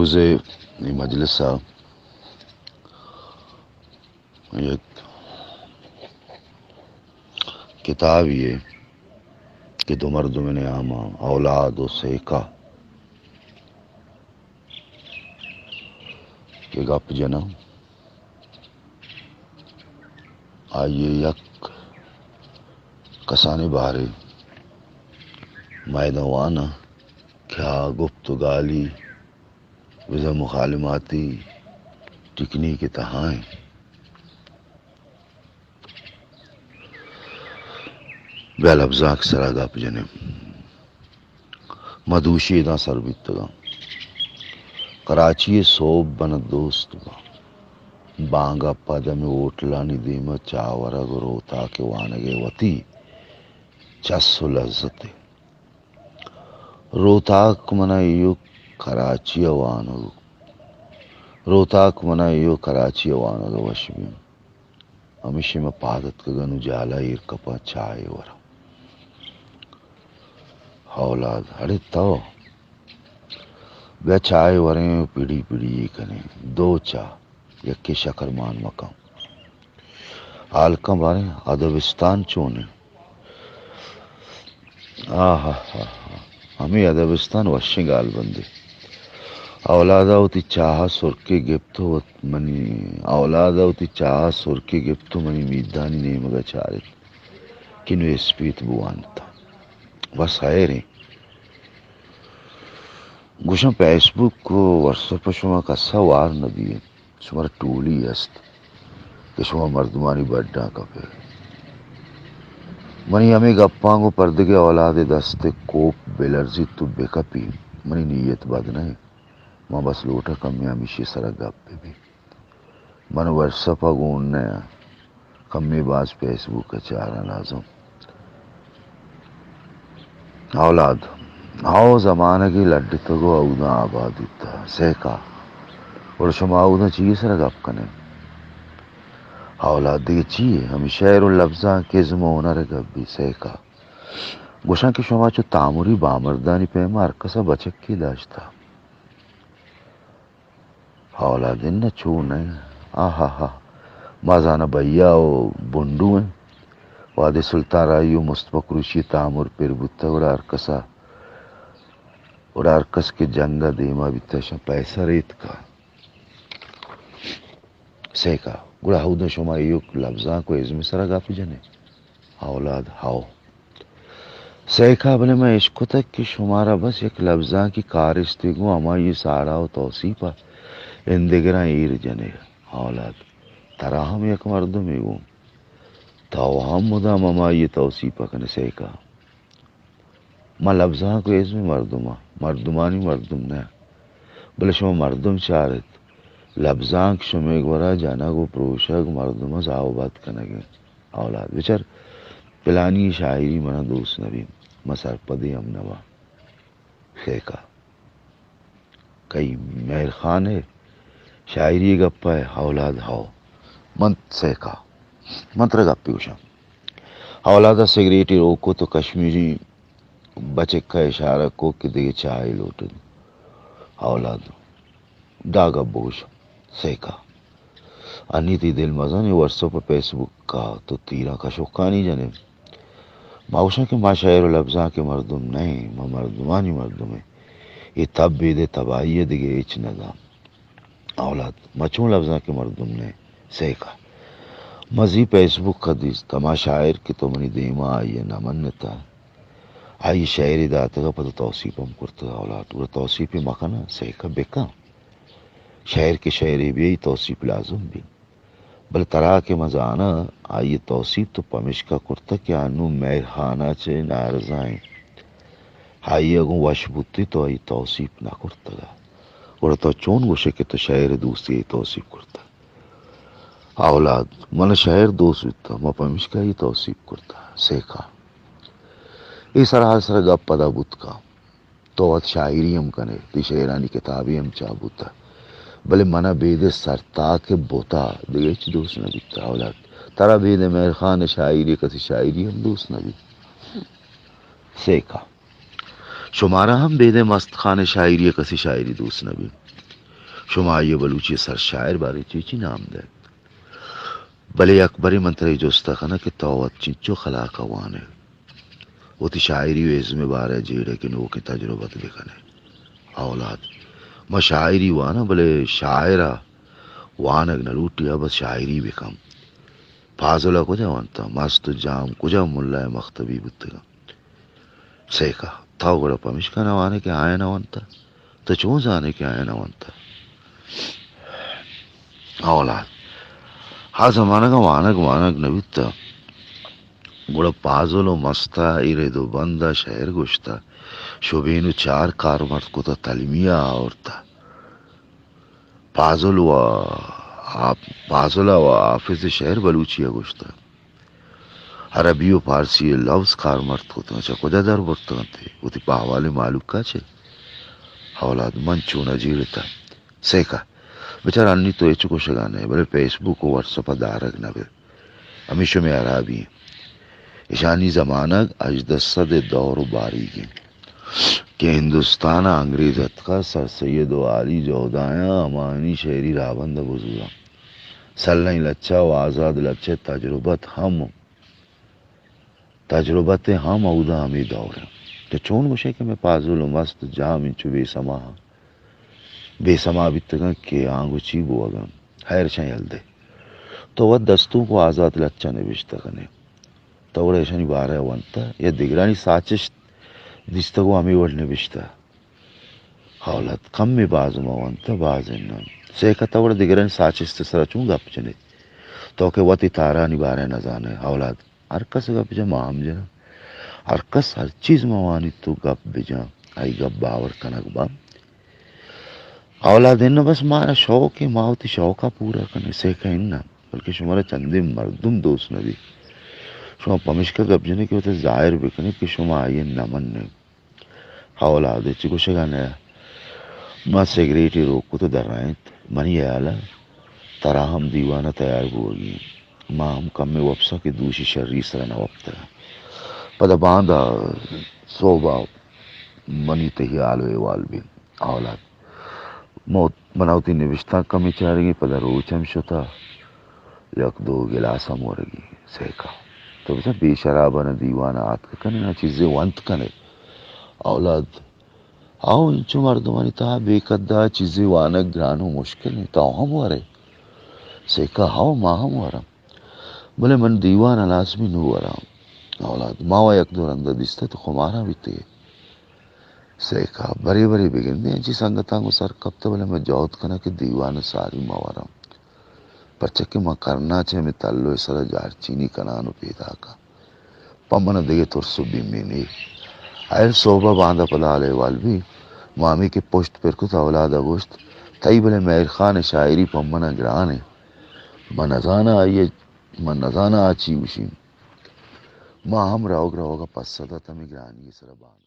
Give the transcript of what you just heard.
روزے اے مجلس ءَ یک کتابے کہ دو مردم نیام ءَ اولاد ءُ سیکا کہ گپ جناں، آئی ءَ یک کسانیں بارے مئے داں واناں کہ آ گپت ءُ گالی بزاں مکالماتی ٹکنیک ءِ تہا ایں۔ بیا لبزانک ءِ سرا گپ جنیں۔ ما دوشی ادا سر بیتگاں۔ کراچی ءِ سہب بنت دوست باں۔ بانگ ءَ پد ہمے ہوٹلانی دیم ءَ چاہ ورگ ءُ روتاک ءِ وانگ ءِ وتی چس ءُ لذتے۔ روتاک من ءَ ایوک کراچی ءَ وانگ، روتاک من ءَ ایوک کراچی ءَ وانگ ءَ وش بی۔ ہمیشی من پاد اتکگاں، نوں جالا ایر کپاں، چاہے وراں۔ اولاد، اڑے تو بیا چاہے وریں، پڑی پڑی کنیں، دو چاہ، یکے شکر مان مکن۔ حال کن باریں، ادبستان چون ایں؟ آہا ہا ہا۔ ہمے ادبستان وشیں گالبندے۔ اولاد ءَ وتی چاہ ءَ سرکے گپت ءُ وت منی، اولاد ءَ وتی چاہ ءَ سرکے گپت ءُ منی میدانی نیمگ ءَ چارت کہ نوں اسپیت بوانت۔ بس خیر ایں۔ گوشاں، فیس بک ءُ واٹس اپ ءَ شما کس ءَ وار نہ دیئے۔ شمارا ٹولی است کہ شما مردمانی بڈاں کپے۔ منی ہمے گپاں گوں پردگے اولاد ءِ دست ءِ کوپ بلرزیت ءُ بکپی۔ منی نیت بد نہ ایں۔ من بس لوٹاں کمے ہمیشی ءِ سرا گپ بہ بی۔ من واٹس اپ ءَ گون نہ آں۔ کمے باز فیس بک ءَ چاراں لازم۔ اولاد، ہئو زمانگے لڈتگ ءُ اوداں آباد بیتہ۔ سیکا، گڑا شما اوداں چی ءِ سرا گپ کن ئے؟ اولاد، دگہ چی یے؟ ہمے شعر ءُ لبزانک، ازم ءُ ہنر ءِ گپ بیت۔ سیکا، گوشاں کہ شما چو تامری بامردانی پیم ءَ ہر کس ءَ بچکے داشتہ۔ اولاد، اناں چو نہ ایں۔ آہا ہا۔ ما زاناں بھیا ءُ بنڈو ایں۔ وہدے سلطان راہی ءُ مصطفی کروشی ءِ تامر پر بوتہ، گڑا ہر کس ءَ، گڑا ہر کس کہ جنگ ءَ دیما بیتہ، اشاں پیسہ ریتکہ۔ سیکا، گڑا ہوداں شما ایوک لبزانک ءُ ازم ءِ سرا گپ جن ئے؟ اولاد، ہئو۔ سیکا، بلے من اشکتگ کہ شمارا بس یک لبزانکی کارستے گوں ہمائی ءِ ساڑا ءُ توسیپ ءَ ایندگراں ایر جن ئے۔ اولاد، ترا ہم یک مردمے گوں، تو ہم مدام ہمائی ءِ توسیپ ءَ کن ئے۔ سیکا، من لبزانک ءُ ازم ءِ مردم آں، مردمانی مردم نہ۔ بلے شما مردم چارت، لبزانک شمئے گورا جنگ ءُ پروشگ، مردم ءَ زاہ ءُ بد کنگ ایں۔ اولاد، بچار، پلانی شاعری من ءَ دوست نہ بیت، من سرپدے ہم نہ باں۔ سیکا، کئی مہر خان ءِ شاعری ءِ گپ ءَ؟ اولاد، ہئو۔ من، سیکا، من ترا گپے گوشاں۔ اولاد ءَ سگریٹے روک کت ءُ کشمیری بچک ءَ اشارہ کت کہ دگہ چاہے لوٹ انت۔ اولاد، داں گپ بگوش۔ سیکا، انی تئی دل مزن، اے واٹس اپ ءُ فیس بک ءَ تو تیراں کشوکانی جن ئے۔ ما گوشاں کہ ما شعر ءُ لبزانک ءِ مردم نہ ایں، ما مردمانی مردم ایں۔ اے تب ءِ دے تباہی ءَ دگہ ہچ نہ داں۔ اولاد، ما چون لبزانک ءِ مردم نہ ایں؟ سیکا، ما زی فیس بک ءَ دیست، ہما شاعر کہ تو منی دیما آئی ءَ نہ منتہ، آئی ءَ شعرے داتگ ءُ پدا توسیپ ہم کرتگ۔ اولاد، گڑا توسیپے مکن ئے؟ سیکا، بکن۔ شعر کہ شعرے بیت، توسیپ لازم بیت۔ بلے ترا کہ من زاناں، آئی ءَ توسیپ تو پمیشکا کرتگ کہ آ نوں مہر خان ءَ چہ نارضا انت۔ آئی ءَ گوں وش بوتیں تو آئی ءَ توسیپ نہ کرتگ۔ گڑا تو چون گوش ئے کہ تو شعر ءِ دوستی ءَ توسیپ کرتگ؟ اولاد، من ءَ شعر دوست بوتگ، من پمیشکا آئی ءَ توسیپ کرتگ۔ سیکا، اے سرا ہر سرا گپ پدا بوت کن۔ تو وت شاعری ہم کن ئے، تئی شعرانی کتابے ہم چاپ بوتہ، بلے من ءَ بید ءِ سرتاک ءِ بت ءَ دگہ ہچ دوست نہ بیتہ۔ اولاد، ترا بید ءِ مہر خان ءِ شاعری ءَ کسی شاعری ہم دوست نہ بیت۔ سیکا، شمارا ہم بید ءِ مست خان ءِ شاعری ءَ کسی شاعری دوست نہ بیت۔ شما آئی ءَ بلوچی ءِ سر شاعر باریں چی چی نام دئے؟ بلے یک برے من ترا اے جست ءَ کناں کہ تو وت چنچو خلاق ءَ وان ئے؟ وتی شاعری ءُ ازم ءِ بارہ ءَ جیڑ ئے کہ نوکیں تجربت بہ کن ئے۔ اولاد، من شاعری واناں، بلے شاعر ءَ وانگ نہ لوٹی ءَ بس شاعری بہ کن۔ پازل ءَ کجا ونتہ؟ مست ءُ جام کجا ملا ءِ مختبی بوتگاں؟ سیکا، تو گڑا پمیشکا نہ وان ئے کہ آیاں نہ ونتہ؟ تو چون زان ئے کہ آیاں نہ ونتہ؟ اولاد، آ زمانگ ءَ وانگ مانگ نہ بیتہ۔ گڑا پازل ءُ مست ءَ اے رد ءُ بند ءَ شعر گوشتہ، شبین ءُ چار کارمرد کتہ، تلمی ءَ آورتہ۔ پازل ءُ آپ-، پازل ءَ ءُ حافظ ءِ شعر بلوچی ءَ گوشتہ۔ عربی ءُ پارسی ءِ لوز کارمرد کتہ، چہ کجا در برتگ اَنت؟ وتی پہوالیں مہلوک ءَ چہ؟ اولاد، من چون ءَ جیڑتہ؟ سیکا، بچار، انی تو ہچ گوشگ ءَ نہ ئے، بلے فیس بک ءُ واٹس اپ ءَ دارگ نہ بئے۔ ہمے شمئے ہرابی اِنت۔ اشانی زمانگ ہژدہ سد ءِ دور ءُ باریگ اِنت کہ ہندوستان ءَ انگریز اتکہ، سر سید ءُ عالی جہدایاں ہماہانی شعری راہبند ءَ بزوراں۔ سلائیں لچہ ءُ آزاد لچہ ءِ تجربت ہم تجربت ءَ ہم اودا ہمے دور اِنت۔ تو چون گوش ئے کہ مئے پازل ءُ مست ءُ جام انچو بے سما اَنت؟ بے سما بیتگ اَنت کہ آنگو چی بوگ ءَ اَنت؟ خیر، اشاں یل دئے۔ تو وت دستونک ءُ آزات لچہ نبشتہ کن ئے۔ تو گڑا اشانی بارہ ءَ ونتہ یا دگرانی ساچشت دیستگ ءُ ہمے وڑ نبشتہ؟ اولاد، کمے باز ما ونتہ، باز اناں۔ سیکا، تو گڑا دگرانی ساچشت ءِ سرا چون گپ جن ئے؟ تو کہ وت اے تارانی بارہ ءَ نزان ئے۔ اولاد، ہر کس گپ جن، ما ہم جناں۔ ہر کس ہر چیز ما وانیت ءُ گپ بجن، آئی گپ باور کنگ باں۔ اولاد، اناں، بس مارا شوق اِنت، ما وتی شوق ءَ پورا کنیں، سیکا، اناں، بلکہ شمارا چندے مردم دوست نہ بیت۔ شما پمیشکا گپ جن ئے کہ وت ءَ ظاہر بکن ئے کہ شما آئی ءَ نہ من ئے۔ اولاد، ہچ گوشگ ءَ نہ اَت۔ ما سگریٹے روک کت ءُ درائینت۔ منی ہیال ءَ ترا ہم دیوان ءَ تیار بوگی اِنت۔ ما ہم کمے وپساں کہ دوشی شری سرا نہ وپتگ۔ پدا باندا سہب ءَ منی تئی ہیال ءُ احوال بیت۔ اولاد، موت، منا وتی نبشتانک کمے چارگی، پدا روچ ہم شتہ، یک دو گلاس ہم ورگی۔ سیکا، تو بزاں بے شرابانہ دیوان ءَ آتک کن ئے، نہ چیزے ونت کن ئے؟ اولاد، ہئو، انچو مردمانی تہا بے کد ءَ چیزے وانگ گران ءُ مشکل اِنت، تو ہم ورئے؟ سیکا، ہئو، ما ہم وراں، بلے من دیوان ءَ لازمی نوں وراں۔ اولاد، ما وَ یک دو رند ءَ دیستہ تو خماراں بیتگ ئے۔ سیکا، برے برے بگندے، انچیں سنگتاں گوں سر کپتہ، بلے من جہد کناں کہ دیوان ءَ ساری مہ وراں، پرچا کہ من کرناں چہ ہمے تلو ءِ سرا جارچینی کنان ءُ پیداکاں۔ پہ من ءَ دگہ ترس ءُ بیمے نیست۔ ہئیر، سہب ءَ باندا پدا حال احوال بیت۔ ما ہمے کہ پشت پر کت، اولاد ءَ گوشت، تئی بلے مہر خان ءِ شاعری پہ من ءَ گران اِنت۔ من نزاناں آئی ءَ، من نزاناں آ چی گوشی۔ ما ہم روگ روگ ءَ پسہ دات، ہمے گرانی ءِ سرا باندا